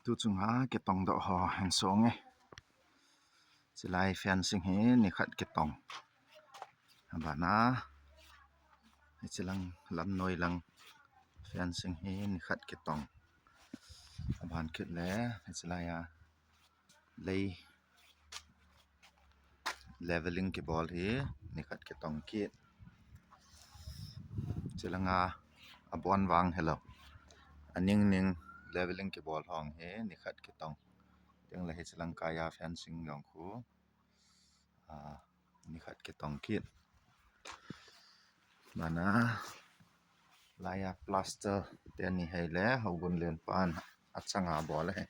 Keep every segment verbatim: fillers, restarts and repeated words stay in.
Tu chunga kitong doh ho hin song e. Chilai fencing hi nikhat kitong. Abana, hichilang lamnoi lang fencing hi nikhat kitong. Aban kit le, hichilai a lei leveling kibol hi nikhat kitong kit. Chilanga abon vang hello. Aning ning leveling kibol hong hi nikhat kitong. Teng le hichilang kaiya fencing jong khu. Ah, nikhat kitong kit. Mana laiya plaster te ni hei le, Hogun len pan achanga bol e.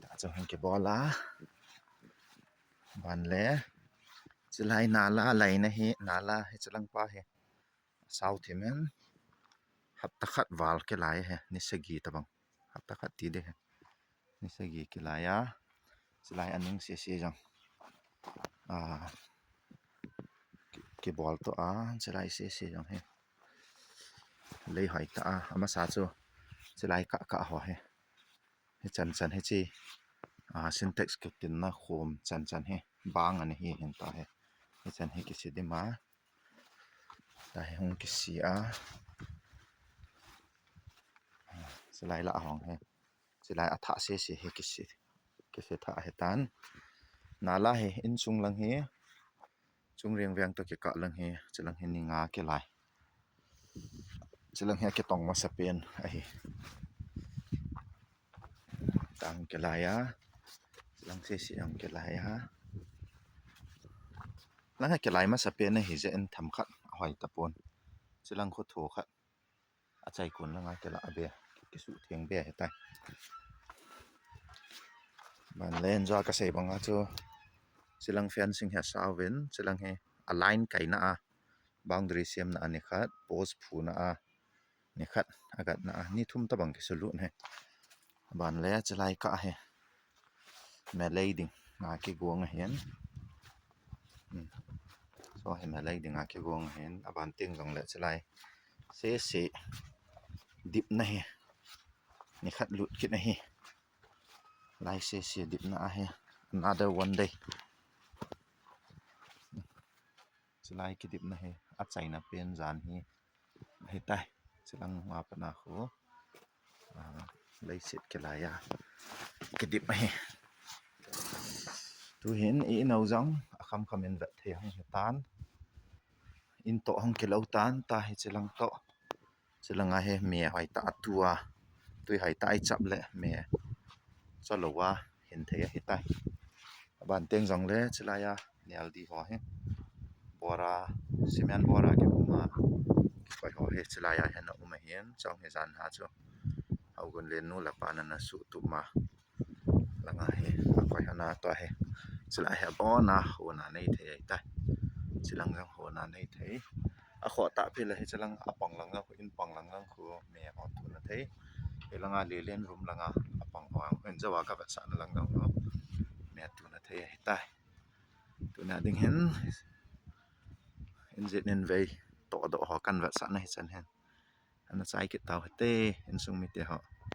Ta chu hung kibol a. Ban le, chilai nala laina hi, nala hichilang pa hi. Sao thimen, hapta khat val kilai he, ni sagi tabang. Hapta khat ti de he. Ni sagi kilai a. Chilai aning sese jong. Ah, ki, kibol to a, chilai sese jong he. Lei hoi ta a, amasa chu. Chilai kah kah ho he. Hichan chan hichi. Ah, Sintex kitinna khom chan chan he. Bang ani hi hin ta he. Hichan hi kisi dima. Ta hi hung kisi a. Chilai la hong he. Chilai atha sese hi kisi. Kisi tha he tan. Nala hi insung lang hi. Chung riang viang to kikah lang hi. Chilang hi ni nga kilai. Chilang hi akitong masa pen ahi. Tang kilai a. Chilang sese ang kilai a. Lang hi kilai masa pen ahi je in tham khat ahoi tapon. Chilang khu tho khat. Achai kun langa kila a be. Kisu theng be he tai. Ban len jo kasei banga chu. Chilang fencing hi asauvin. Chilang hi a line kaina a. Boundary semna a nikhat, post phuna a nikhat, agatna a ni thum tabang kisulut he. Ban le chilai kah he. Melei ding a kigong ahin. Hmm. So hi melei ding a kigong ahin. Aban teng jong le chilai. Sese dipna hi. Nikhat lut kit na hi. Lai sese dipna ahi. Another one day. Chilai kidipna hi, achaina pen jan hi. Ahi tai. Chilang ma pana khu. Ah, leiset kilai a. Kidip ahi. Tu hin i nau jong, akham kham in vet thei hong hi tan. In to hong kilo tan, ta hi chilang to. Chilanga hi me hoi ta a tu a. Tui hoi ta i chap le me. Chalo a hin thei ahi tai. Aban teng jong le chilai a nel di ho hi. Bora, cement bora ke uma. Koi ho hi chilai a hin a um ahin. Chong hi jan ha chu. Hogun le nu le pa na na su tu ma. Langa hi, akoi hana to hi. Chilai hi abona hona nei thei ahi tai. Chilang jong hona nei thei. Akho ta phi le hi chilang apang lang jong, in pang lang jong khu me ho tu na thei. Hilanga lelen room langa apang ho. Hin jawa ka vetsahna lang jong khu me tu na thei ahi tai. Tuna ding hin. In jit nin vei. To do ho kan vetsahna hi chan hin. Ana chai kit tau hite, insung mite ho.